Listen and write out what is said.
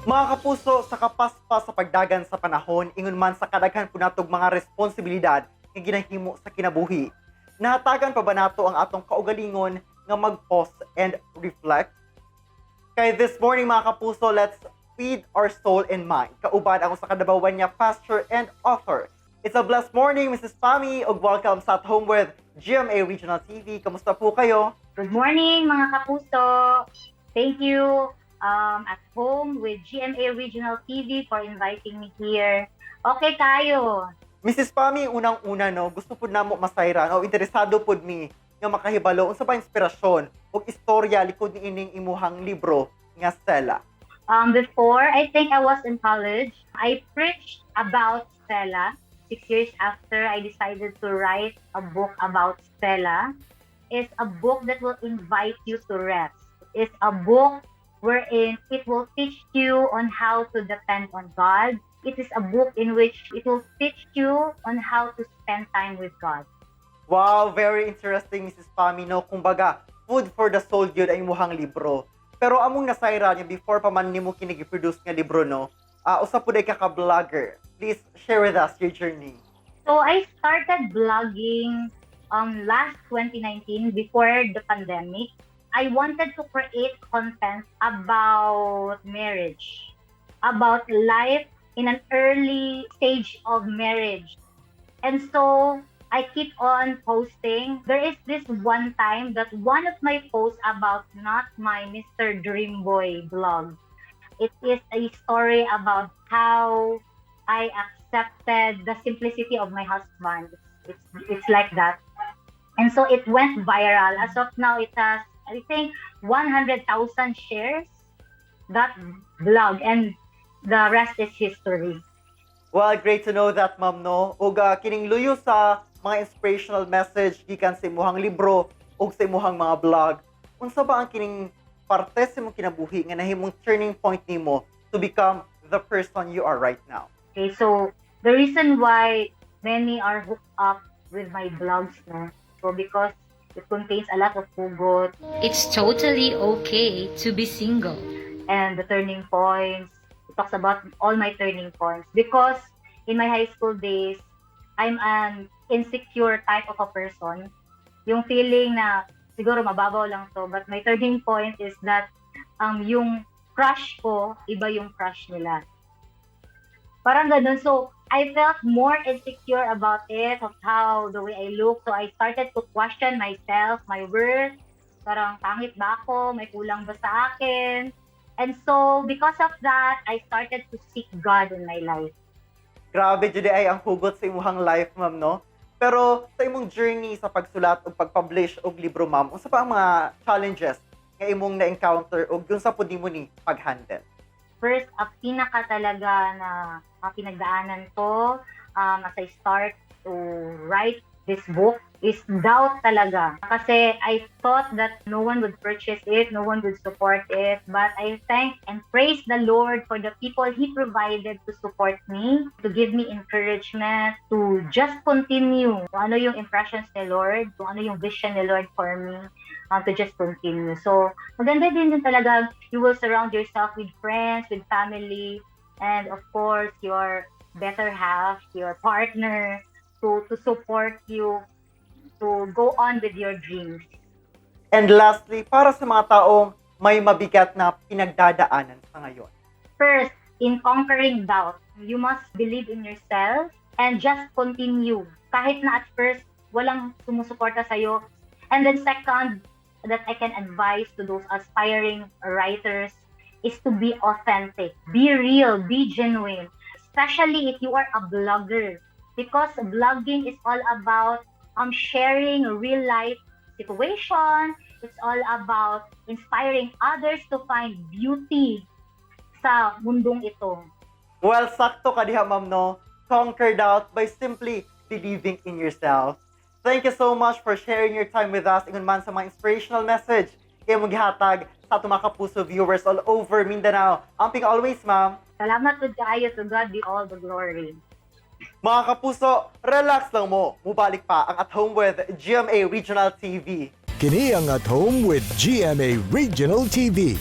Mga kapuso, sa kapaspas sa pagdagan sa panahon, ingon man sa kadaghan po natog mga responsibilidad nga ginahimo sa kinabuhi. Nahatagan pa ba nato ang atong kaugalingon nga mag-pause and reflect? Kay this morning, mga kapuso, let's feed our soul and mind. Kauban ang usa ka Dabaweña pastor and author. It's a blessed morning, Mrs. Pami, ug welcome sa At Home with GMA Regional TV. Kamusta po kayo? Good morning, mga kapuso. Thank you, At Home with GMA Regional TV, for inviting me here. Okay kaayo. Mrs. Pami, unang-una, no, gusto pud namo masayran o interesado pud mi nga makahibalo unsa ba inspirasyon ug istorya likod ni ining imuhang libro nga Sela. Before, I think I was in college, I preached about Selah. 6 years after, I decided to write a book about Selah. It's a book that will invite you to rest. It's a book wherein it will teach you on how to depend on God. It is a book in which it will teach you on how to spend time with God. Wow, very interesting, Mrs. Pami, no. Kumbaga, food for the soul gyud ang imuhang libro. Pero among nasayran niya before pa man nimo kini gi-produce nga libro, no. Usa pud ka ka vlogger. Please share with us your journey. So I started blogging last 2019, before the pandemic. I wanted to create content about marriage, about life in an early stage of marriage. And so I keep on posting. There is this one time that one of my posts about Not My Mr. Dreamboy blog. It is a story about how I accepted the simplicity of my husband. It's like that. And so it went viral. As of now, it has, I think, 100,000 shares, that blog. And the rest is history. Well, great to know that, ma'am, no? Ug kining luyo sa mga inspirational message gikan sa imuhang libro ug sa imuhang mga blog, unsa ba ang kining parte sa imong kinabuhi nga nahimong turning point nimo to become the person you are right now? Okay, so the reason why many are hooked up with my blogs, no? So because it contains a lot of hugot It's totally okay to be single. And the turning points. It talks about all my turning points because in my high school days, I'm an insecure type of a person. Yung feeling na siguro mababaw lang to, but my turning point is that yung crush ko, iba yung crush nila. Parang ganun. So, I felt more insecure about it, of how the way I look. So, I started to question myself, my worth. Parang pangit ba ako? May kulang ba sa akin? And so, because of that, I started to seek God in my life. Grabe jud ay ang hugot sa imuhang life, ma'am, no? Pero sa imong journey sa pagsulat ug pag-publish og libro, ma'am, unsa pa ang mga challenges nga imong na-encounter ug unsa pud nimo ni pag-handle? First, ang pinaka talaga na ang pinagdaanan ko as I start to write this book is doubt talaga. Kasi I thought that no one would purchase it, no one would support it. But I thank and praise the Lord for the people He provided to support me, to give me encouragement, to just continue. Kung ano yung impressions ni Lord, kung ano yung vision ni Lord for me, to just continue. So, maganda din talaga, you will surround yourself with friends, with family, and of course, your better half, your partner, to support you to go on with your dreams. And lastly, para sa mga taong may mabigat na pinagdadaanan sa ngayon. First, in conquering doubt, you must believe in yourself and just continue. Kahit na at first, walang sumusuporta sa'yo. And then second, that I can advise to those aspiring writers is to be authentic, be real, be genuine. Especially if you are a blogger. Because blogging is all about sharing real life situation. It's all about inspiring others to find beauty sa mundong ito. Well, sakto ka diha, ma'am, no? Conquer doubt by simply believing in yourself. Thank you so much for sharing your time with us. Ingon man sa mga inspirational message imong gihatag sa atong mga kapuso viewers all over Mindanao. Amping always, ma'am. Salamat pud kaayo. To God be all the glory. Mga kapuso, relax lang mo. Mubalik pa ang At Home with GMA Regional TV. Kini ang At Home with GMA Regional TV.